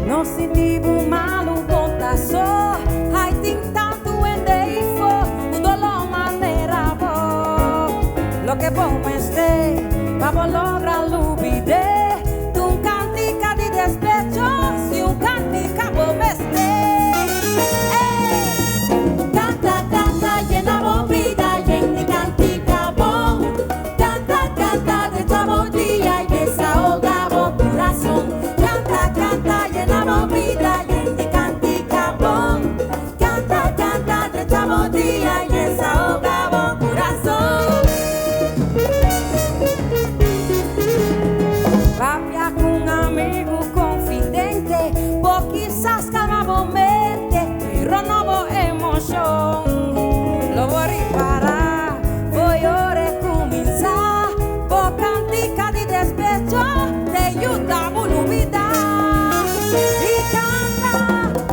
No sinti bo malu bo ta so. Ai tin tantu hende ifo ku doló manera bo. Loke bo mester pa bo logra lubid'é ta un kantika di despecho, si un kantika bo mester. Ey! Kanta, kanta, yena bo bida yen di kantika bon. Kanta, kanta, drecha bo dia i desahoga bo kurason. Kanta, kanta, yena bo bida yen di kantika bon. Kanta, kanta, drecha bo dia i desahoga bo kurason. Papia ku un amigu konfidente, bo kisas kalma bo mente, pero no bo emoshon. Lo bo ripará fo'i ora e kuminsá, bo kantika di despecho te yuda bo lubidá. I kanta,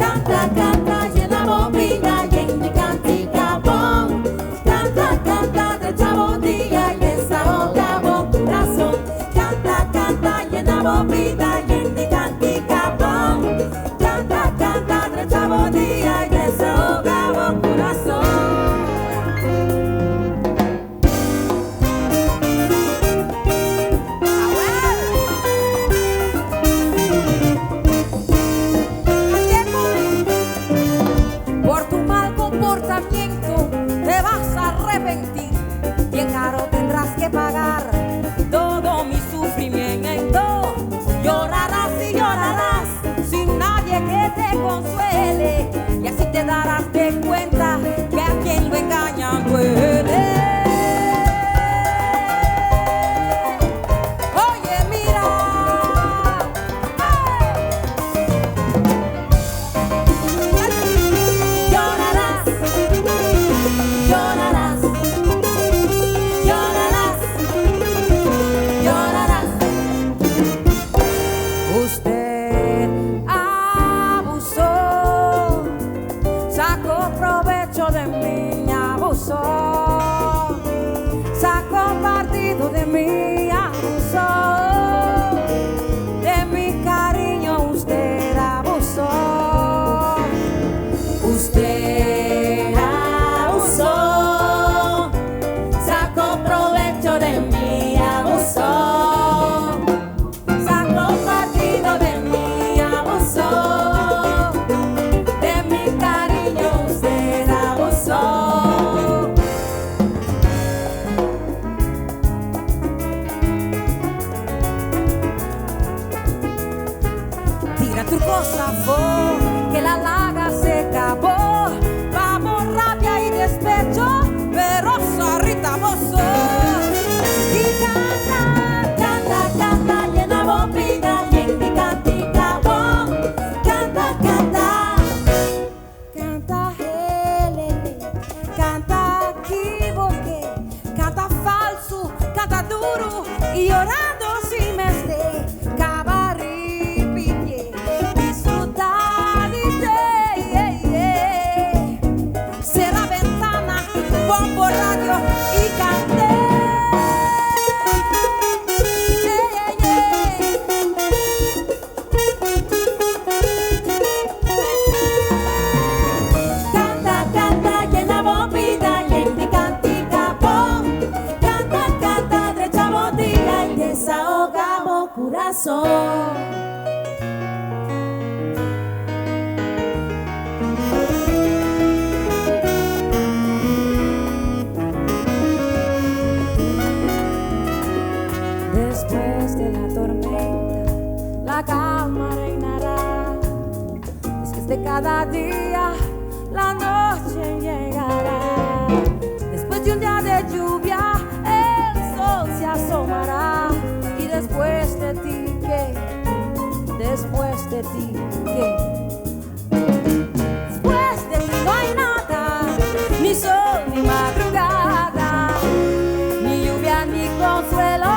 kanta, kanta, yena bo bida yen di kantika bon. Kanta, kanta, drecha bo dia i desahoga bo kurason. Kanta, kanta, yena bo bida yen di kantika bon. Kanta, kanta, drecha bo dia i desahoga bo kurason. Awel! Ate ku por tu mal komportamiento te vas a arrepentir. Bien caro tendrás que pagar todo mi sufrimiento. Llorarás y llorarás sin nadie que te consuele. Y así te darás de cuenta que a quien lo engañan duele. Oye, mira. ¡Hey! Llorarás, llorarás, llorarás, llorarás. Usted abusó, sacó provecho de mí, abusó, sacó partido de mí, abusó, de mi cariño usted abusó. Usted abusó, sacó provecho de mí, abusó. Sacó partido de mí, abusó. De mi cariño usted abusó. Tira tur kos afó, ku el a laga se kaba. Pa bo rabia i despecho, pero sorry ta bo so. I kanta, kanta, kanta, yena bo bida yen di kantika bon. Kanta, kanta, kanta helele, kanta kiboke, kanta falsu, kanta duru i yorando si mester. Kaba ripitié, disfrutá di dje, yeah, yeah. Sera bentana, pon bo radio i kant'é. Yeah, yeah. Kanta, kanta, yena bo bida yen di kantika bon. Kanta, kanta, drecha bo dia i desahoga bo kurason. Después de la tormenta, la calma reinará. Después de cada día, la noche llegará. Después de un día de lluvia, el sol se asomará. Y después de ti, ¿qué? Después de ti, ¿qué? Después de ti no hay nada, ni sol ni madrugada, ni lluvia ni consuelo.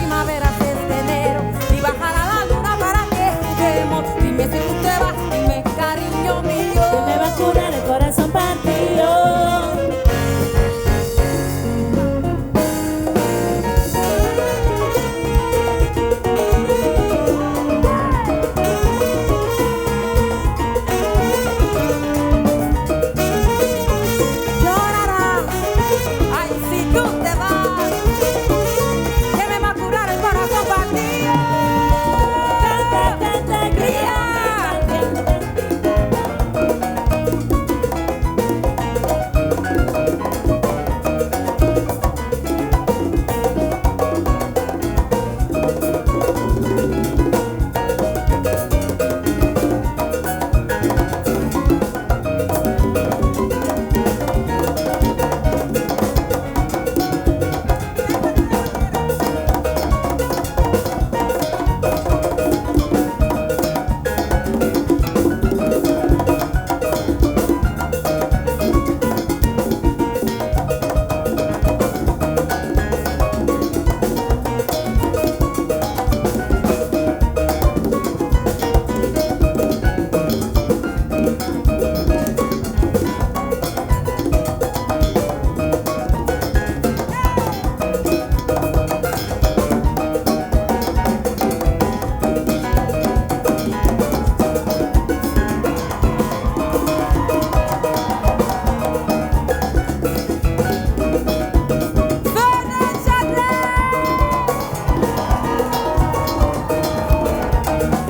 Primavera es enero y bajará la luna para que juguemos. Dime si tú te vas, dime, cariño mío. Que me va a curar el corazón partido. Llorarás, ay, si tú te vas, que me va a curar el corazón partido. Canta, canta, Ría. Canta.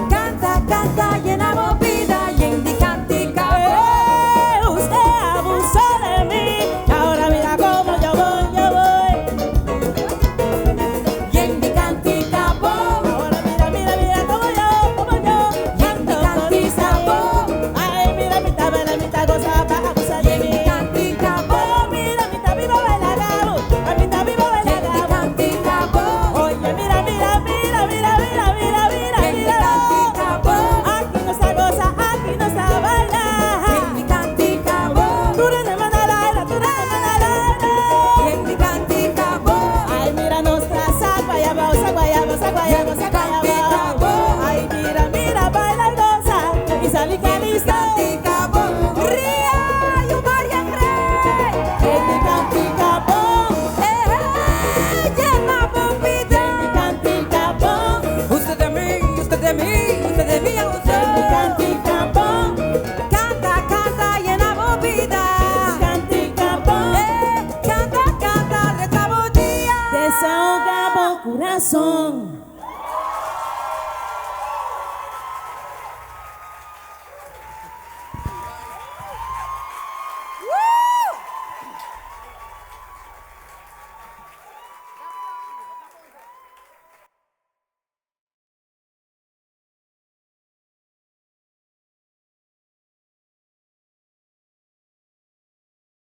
Canta, canta, llena vida y indica. Usted abusó de mí, ahora mira cómo yo voy, yo voy. Y indica. Ahora mira, mira, mira cómo yo canto con Indica. sabor. Ay, mira, mitad baila, mitad goza, pa' abusar de mí. Oh, mira, mitad viva baila gabo, a mitad viva baila gabo. Oye, mira, mira, mira, mira, mira, mira, mira, mira. Aquí no se goza, aquí no se baila. Tú eres manalaira, tú eres manalaira. Ay, mira nuestra saguayaba, saguayaba, saguayaba, saguayaba. Ay, mira, mira, baila y goza y salí calisto. Ría y María Rey. Gente cantica bom, Llena vida. cantica bom, Usted de mí, usted de mí, usted de mí, usted. cantica bom, Canta, canta, llena vida. cantica bom. Canta, canta, resta día. Desahoga bo corazón.